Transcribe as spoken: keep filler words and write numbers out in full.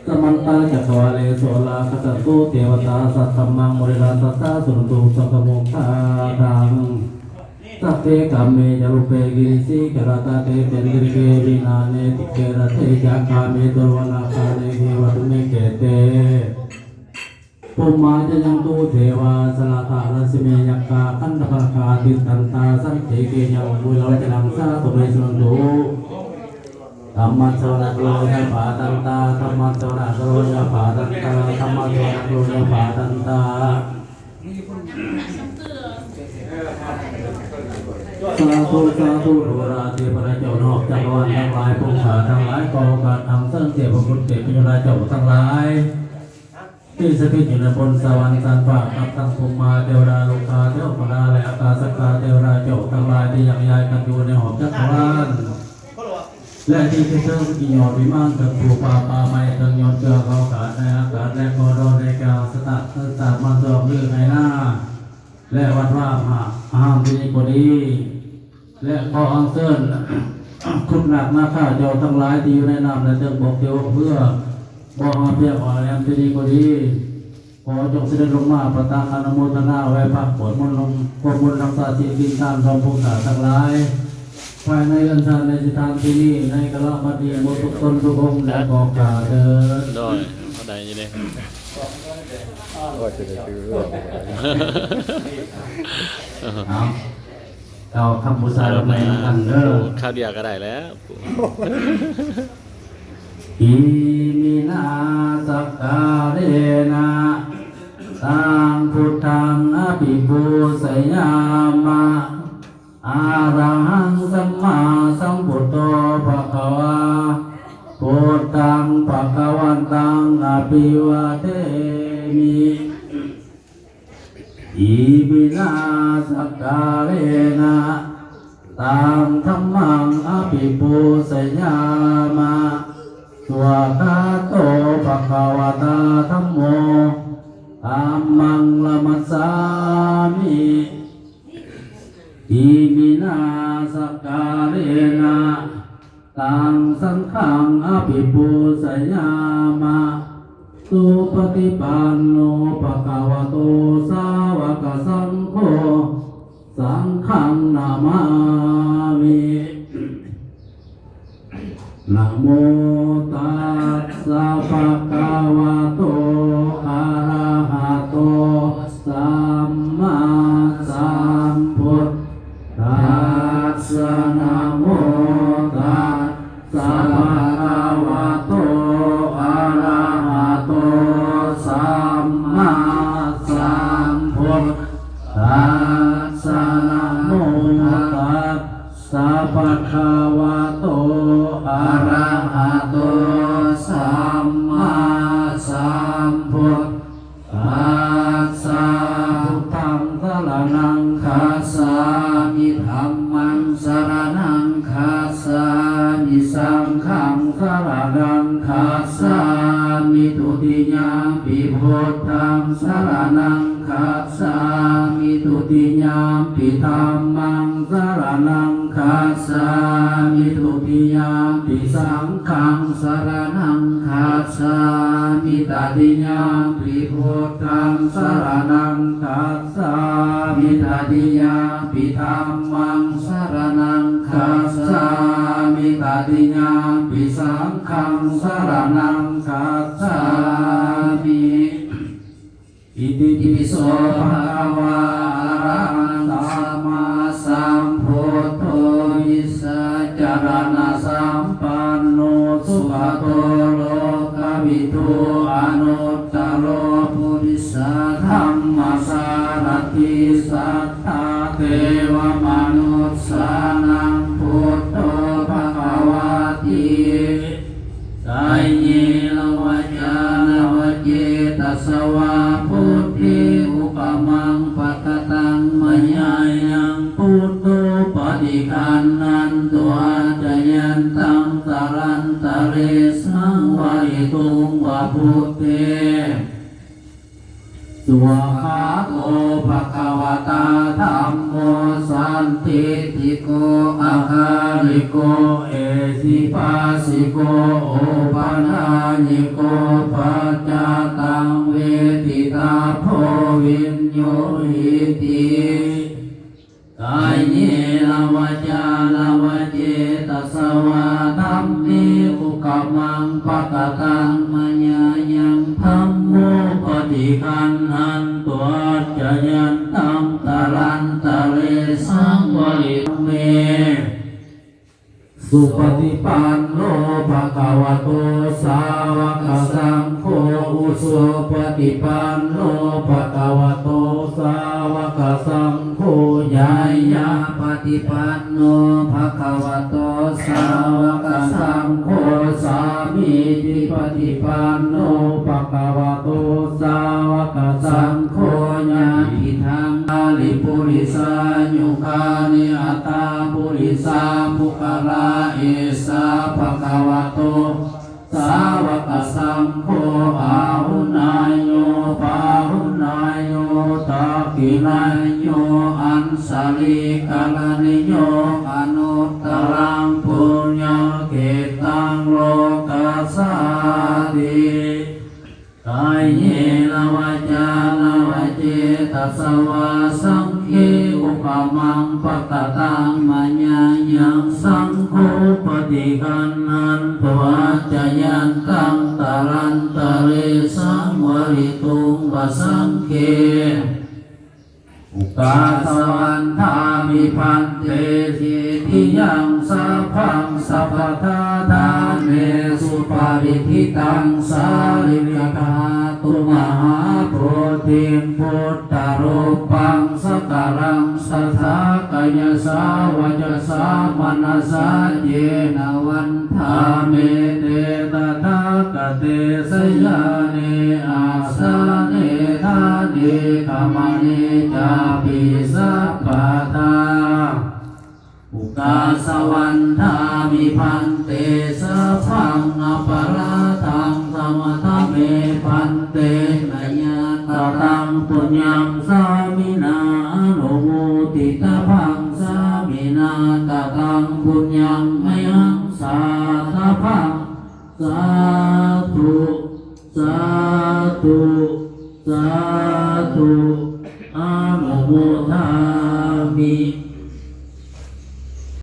Samantā cakkavāḷesu atrāgacchantu devatā, saddhammaṃ munirājassa suṇantu saggamokkhadaṃ. Sagge kāme ca rūpe girisikharataṭe cantalikkhe vimāne, dīpe raṭṭhe ca gāme taruvanagahane gehavatthumhi khette, bhummā cāyantu devā jalathalavisame yakkhagandhabbanāgā, tiṭṭhantā santike yaṃ munivaravacanaṃ sādhavo me suṇantu. Dhammassavanakālo ca bhadantā, dhammassavanakālo ca bhadantā, dhammassavanakālo ca bhadantā. Sādhu, sādhu, ดูราเทพดาเจ้านอกจักรวาลทั้งหลาย พงศาทั้งหลาย ขอโอกาสอัญเชิญเทพบุตรเทพธิดาเจ้าทั้งหลาย ที่สถิตอยู่ในบนสวรรค์ชั้นฟ้า กับทั้งพรหมาเทวดา โลกาเทวดา และอากาสกาเทวดาเจ้าทั้งหลาย ที่ยังย้ายกันอยู่ในหอบจักรวาล และที่คิดถึงกิญโยติวิมาน เถิงภูผาป่าไม้ เถิงยอดเทือกเขาขาดในอากาศ และก็ดอนในแก้วสตะ เถิงสามารถสอบลือในหน้า และวัดวาอหามที่นี่ก็ดี และขออัญเชิญ คุณนาคนาคาเจ้าทั้งหลายที่อยู่ในน้ำในเทิงบก ที่ว่าเพื่อบ่อหาเพียงอ่อนแอมที่นี่ก็ดี ขอจงเสด็จลงมาประทานอนุโมทนาไหว้พระ กวดมนต์ลง กวดมนต์รักษาศีลกินทาน รวมพงศาทั้งหลาย ภายในเรือนชานในสถานที่นี้ ในกาลบัดนี้หมดทุกตนทุกองค์ และขอข้าเถิด โดย เท่าใดอยู่เด้ ว่าจะได้ซื้อ เอา เอาคำบูชาลงไปนำกันเด้อ คราวเดียวก็ได้แล้ว Iminā sakkārena taṃ buddhaṃ abhipūjayāma. Arahaṃ sammāsambuddho bhagavā, buddhaṃ bhagavantaṃ abhivādemi. Iminā sakkārena taṃ dhammaṃ abhipūjayāma. Svākkhāto bhagavatā dhammo, dhammaṃ namassāmi. Iminā sakkārena taṃ saṅghaṃ abhipūjayāma. Supaṭipanno bhagavato sāvakasaṅgho, saṅghaṃ namāmi. Namo tassa bhagavato arahato sammāsambuddhassa. Namo tassa bhagavato arahato sammāsambuddhassa. Namo tassa bhagavato arahato sammāsambuddhassa. Buddhaṃ saraṇaṃ gacchāmi. Dhammaṃ saraṇaṃ gacchāmi. Saṅghaṃ saraṇaṃ gacchāmi. Dutiyampi buddhaṃ saraṇaṃ gacchāmi. Dutiyampi dhammaṃ saraṇaṃ gacchāmi. Dutiyampi saṅghaṃ saraṇaṃ gacchāmi. Tatiyampi buddhaṃ saraṇaṃ gacchāmi. Tatiyampi dhammaṃ saraṇaṃ gacchāmi. Tatiyampi saṅghaṃ saraṇaṃ gacchāmi. Itipi so bhagavā arahaṃ sammāsambuddho vijjācaraṇasampanno sugato lokavidū anuttaro purisadammasārathi satthā devamanussānaṃ buddho bhagavāti. Kāyena vācāya va cetasā vā buddhe kukammaṃ pakataṃ mayā yaṃ buddho paṭiggaṇhatu accayantaṃ kālantare saṃvarituṃ va buddhe. Svākkhāto bhagavatā dhammo sandiṭṭhiko akāliko ehipassiko opanayiko paccattaṃ veditabbo viññūhīti. Kāyena vācāya va cetasā vā dhamme kukammaṃ pakataṃ mayā yaṃ dhammo paṭiggaṇhatu accayantaṃ kālantare saṃvarituṃ me. Supaṭipanno bhagavato sāvakasaṅgho, ujupaṭipanno bhagavato sāvakasaṅgho, ñāyapaṭipanno bhagavato sāvakasaṅgho, sāmīcipaṭipanno bhagavato sāvakasaṅgho, yadidaṃ cattāri purisayugāni aṭṭha purisapuggalā, esa bhagavato sāvakasaṅgho, āhuneyyo pāhuneyyo dakkhiṇeyyo añjalikaraṇīyo anuttaraṃ puññakkhettaṃ lokassāti. Kāyena vācāya va cetasā vā saṅghe kukammaṃ pakataṃ mayā yaṃ saṅgho paṭiggaṇhatu accayantaṃ kālantare saṃvarituṃ va saṅghe. Ukāsa vandāmi bhante cetiyaṃ sabbaṃ sabbattha ṭhāne supatiṭṭhitaṃ sārīrikadhātu mahābodhiṃ buddharūpaṃ sakalaṃ sadā kāyasā vacasā manasā ceva vandāmete tathāgate sayane āsane ṭhāne gamane cāpi sabbadā. Ukāsa vandāmi bhante sabbaṃ aparādhaṃ khamatha me bhante mayā kataṃ puññaṃ sāminā anumoditabbaṃ sāminā kataṃ puññaṃ mayhaṃ dātabbaṃ. Sādhu, sādhu, sādhu. Anumodāmi.